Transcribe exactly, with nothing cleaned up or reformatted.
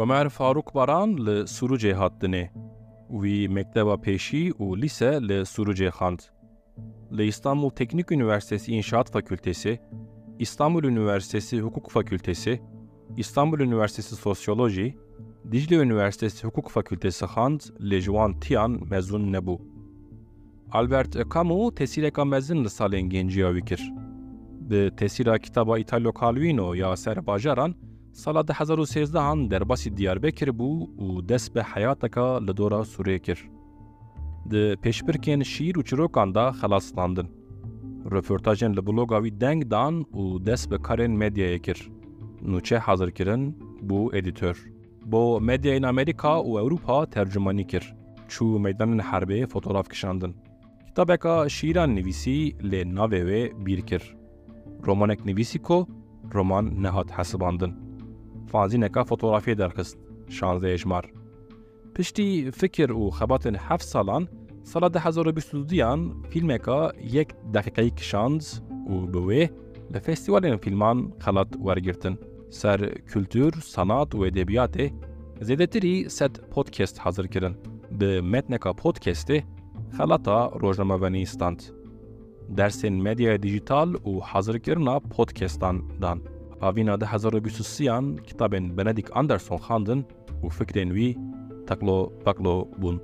Omer Faruk Baran li Surucê hat dinê. Wî mekteba pêşî û lîse li Surucê xwend. Li Îstanbul Teknik Üniversitesi İnşaat Fakültesi, İstanbul Üniversitesi Hukuk Fakültesi, İstanbul Üniversitesi Sosyoloji, Dicle Üniversitesi Hukuk Fakültesi xwend, lê ji wan tiyan mezûn nebû. Albert Camus tesîreka mezin li salên genciya wî kir. Bi tesîra kitaba Italo Calvino ya Ser Bajaran sala du hezar û sêzdeh an derbasî Diyarbekir bû û dest bi heyateka li dora Sûriyê kir. Di pêşbirkên şîîr û çîrokan de xelat standin. Roportajên li bloga wî deng dan û dest bi karên medyayê kir. Nûçe hazir kirin, bû edîtor. Bo medyayên Amerîka û Ewropa tercumanî kir. Çû meydanên herbê fotograf kişandin. Kitabeka şîîran nivîsî, lê navê wê bîr kir. Romanek nivîsî ku roman nehat hesibandin. Fanzîneka fotografiyê derxist, şazdeh êjmar. Piştî fikir û xebatên heft salan, sala du hezar û bîst û duyan fîlmeka yek deqîqeyî kişand û bi wê li festîvalên fîlman xelat wergirtin. Ser kultur, sanat û edebiyatê zêdetirî sed podcast hazir kirin. Bi metneka podcastê xelata rojnamevanî stand. Dersên medyaya dîjîtal û hazirkirina podcastan dan. Havîna du hezar û bîst û sêyan kitabên Benedict Anderson xwendin û fikrên wî teqlo peqlo bûn.